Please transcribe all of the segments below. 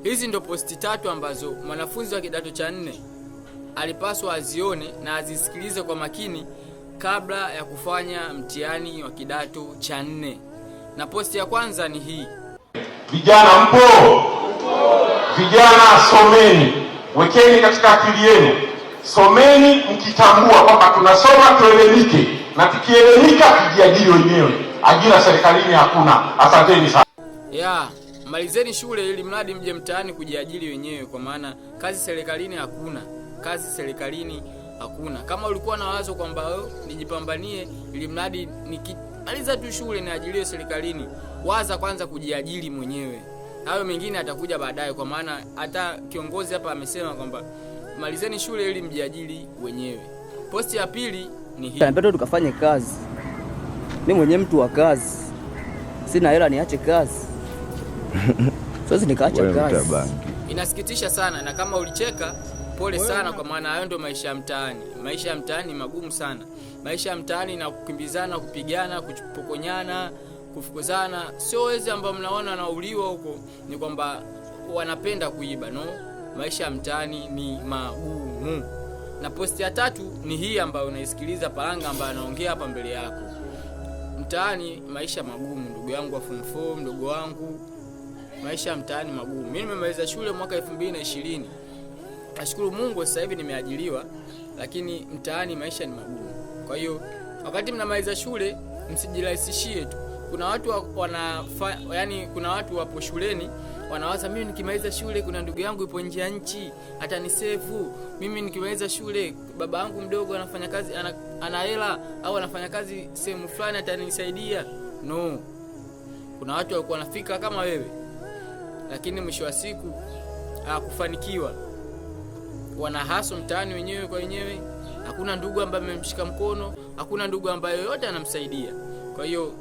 Hizi ndo posti tatu ambazo mwanafunzi wa kidato cha nne alipaswa azione na azisikilize kwa makini kabla ya kufanya mtihani wa kidato cha nne. Na posti ya kwanza ni hii. Vijana mpo? Vijana someni, wekeni katika akili yenu, someni mkitambua kwamba tunasoma tuelimike, na tukielimika tujiajiri wenyewe. Ajira serikalini hakuna. Asanteni sana. Ya, malizeni shule ili mradi mje mtaani kujiajiri wenyewe, kwa maana kazi serikalini hakuna. Kazi serikalini hakuna. Kama ulikuwa na wazo kwamba oh, nijipambanie ili mradi nikimaliza tu shule niajiriwe serikalini, waza kwanza kujiajiri mwenyewe. Hayo mengine atakuja baadaye, kwa maana hata kiongozi hapa amesema kwamba malizeni shule ili mjiajiri wenyewe. Posti ya pili ni hii. Napenda tukafanye kazi. Mimi mwenyewe mtu wa kazi, sina hela niache kazi, siwezi nikaacha Wewe kazi. mtabangi. Inasikitisha sana, na kama ulicheka pole sana, kwa maana hayo ndio maisha ya mtaani. Maisha ya mtaani ni magumu sana. Maisha ya mtaani na kukimbizana, kupigana, kupokonyana, kufukuzana. Sio wezi ambao mnaona wanauliwa huko ni kwamba wanapenda kuiba, no. Maisha ya mtaani ni magumu. Na posti ya tatu ni hii ambayo unaisikiliza Palanga ambayo anaongea hapa mbele yako. Mtaani maisha magumu, ndugu yangu wa form 4, mdogo wangu, maisha ya mtaani magumu. Mimi nimemaliza shule mwaka 2020. Nashukuru Mungu sasa hivi nimeajiriwa, lakini mtaani maisha ni magumu. Kwa hiyo wakati mnamaliza shule msijirahisishie tu. Kuna watu yani, kuna watu wapo shuleni wanawaza, mimi nikimaliza shule kuna ndugu yangu ipo nje ya nchi atanisefu. Mimi nikimaliza shule baba yangu mdogo anafanya kazi ana hela au anafanya kazi sehemu fulani atanisaidia. No, kuna watu walikuwa wanafika kama wewe, lakini mwisho wa siku hawakufanikiwa. Wana haso mtaani wenyewe kwa wenyewe, hakuna ndugu ambaye amemshika mkono, hakuna ndugu ambaye yoyote anamsaidia. Kwa hiyo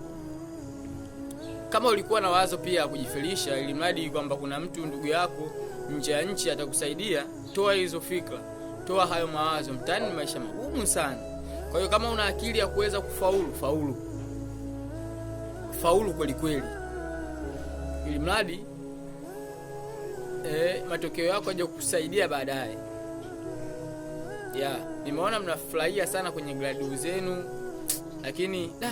kama ulikuwa na wazo pia ya kujifilisha, ili mradi kwamba kuna mtu ndugu yako nje ya nchi atakusaidia, toa hizo fikra, toa hayo mawazo. Mtaani ni maisha magumu sana. Kwa hiyo kama una akili ya kuweza kufaulu, faulu, faulu kweli kweli, ili mradi matokeo yako yaje kukusaidia baadaye. Ya, nimeona mnafurahia sana kwenye gradu zenu, lakini da,